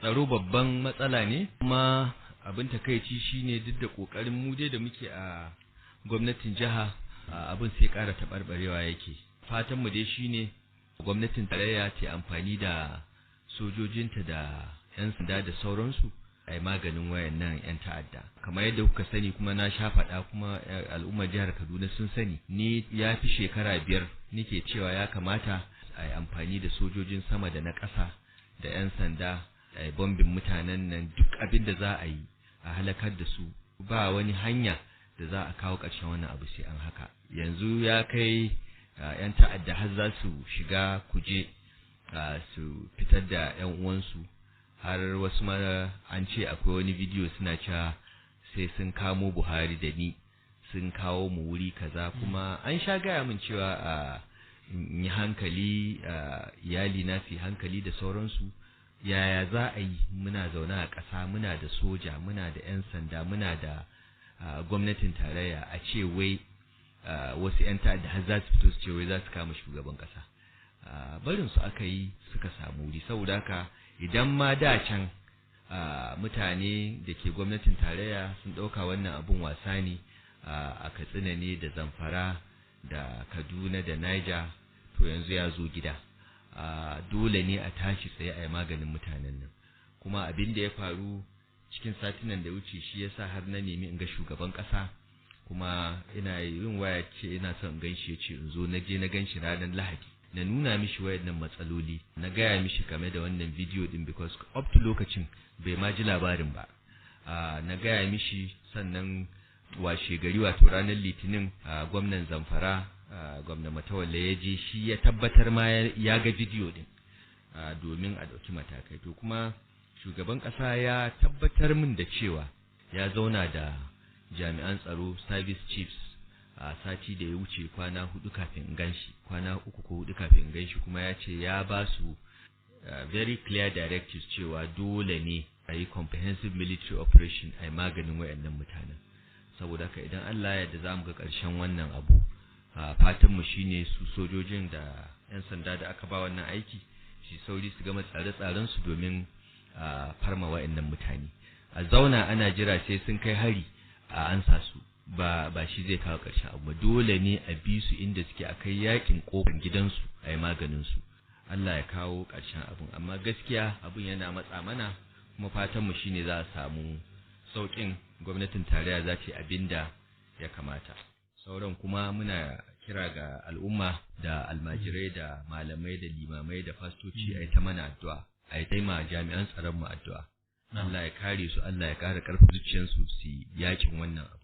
Tsaro babban matsala ne, kuma abin takaici shine duk da kokarin mu dai da muke a gwamnatin jiha, abin sai ƙara taɓarɓarewa yake. Fatan mu dai shine gwamnatin tarayya ta amfani da sojojinta da 'yan sanda da sauransu a yi maganin wayannan 'yan ta'adda. Kamar yadda kuka sani, kuma na sha faɗa, kuma al'ummar jihar Kaduna sun sani, ni ya fi shekara 5 nake cewa ya kamata a yi amfani da sojojin sama da na ƙasa da 'yan sanda a yi bombin mutanen nan, duk abin da za a yi a halakar da su. Ba wani hanya da za a kawo ƙarshen wannan abu sai an haka. Yanzu ya kai 'yan ta'adda har za su shiga Kuje su fitar da 'yan uwansu, har wasu ma an ce akwai wani bidiyo suna cewa sai sun kamo Buhari da ni, sun kawo mu wuri kaza. Kuma an sha gaya min cewa a yi hankali, iyali na su hankali da sauransu. Yaya za a yi muna zaune a ƙasa, muna da soja, muna da 'yan sanda, muna da gwamnatin tarayya, a ce wai wasu 'yan ta'adda har za su fito su ce wai za su kama shugaban ƙasa? Barin su aka yi suka samu wuri. Saboda haka idan ma da can mutane da ke gwamnatin tarayya sun ɗauka wannan abun wasa ne a Katsina ne da Zamfara da Kaduna da Niger, to yanzu ya zo gida. Dole ne a tashi tsaye a yi maganin mutanen nan. Kuma abin da ya faru cikin satinan da wuce shi yasa har na nemi in ga shugaban ƙasa, kuma ina yin waya ce ina son in ganshi, ya ce in zo. Na je na ganshi ranar Lahadi, na nuna mishi wayannan matsaloli, na gaya mishi game da wannan bidiyo din, because up to lokacin bai ma ji labarin ba. Na gaya mishi, sannan washe gari, wato ranar Litinin, gwamnan Zamfara, gwamna Matawalle, ya je shi ya tabbatar ma ya ga bidiyo din, domin a ɗauki matakai. To kuma shugaban ƙasa ya tabbatar min da cewa ya zauna da jami'an tsaro, service chiefs, a sati da ya wuce, kwana 4 kafin in ganshi, kwana 3 ko 4 kafin in ganshi. Kuma ya ce ya ba su very clear directives cewa dole ne a yi comprehensive military operation a yi maganin wayannan mutanen. Saboda haka idan Allah ya yarda, za mu ga ƙarshen wannan abu. Fatan mu shine su sojojin da 'yan sanda da aka ba wannan aiki shi sauri su gama tsare-tsaren su domin farma wayannan mutane. A zauna ana jira sai sun kai hari a ansa su, ba shi zai kawo ƙarshen abu ba. Dole ne a bi su inda suke, a kai yakin kofar gidansu, a yi maganin su. Allah ya kawo ƙarshen abun. Amma gaskiya abun yana matsa mana, kuma fatan mu shine za a samu sauƙin, gwamnatin tarayya za ta yi abin da ya kamata. Sauran kuma muna kira ga al'umma da almajirai da malamai da limamai da fastoci, a yi ta mana addu'a, a yi ta ma jami'an tsaron mu addu'a. Allah ya kare su, Allah ya kare ƙarfin zuciyarsu su yakin wannan abu.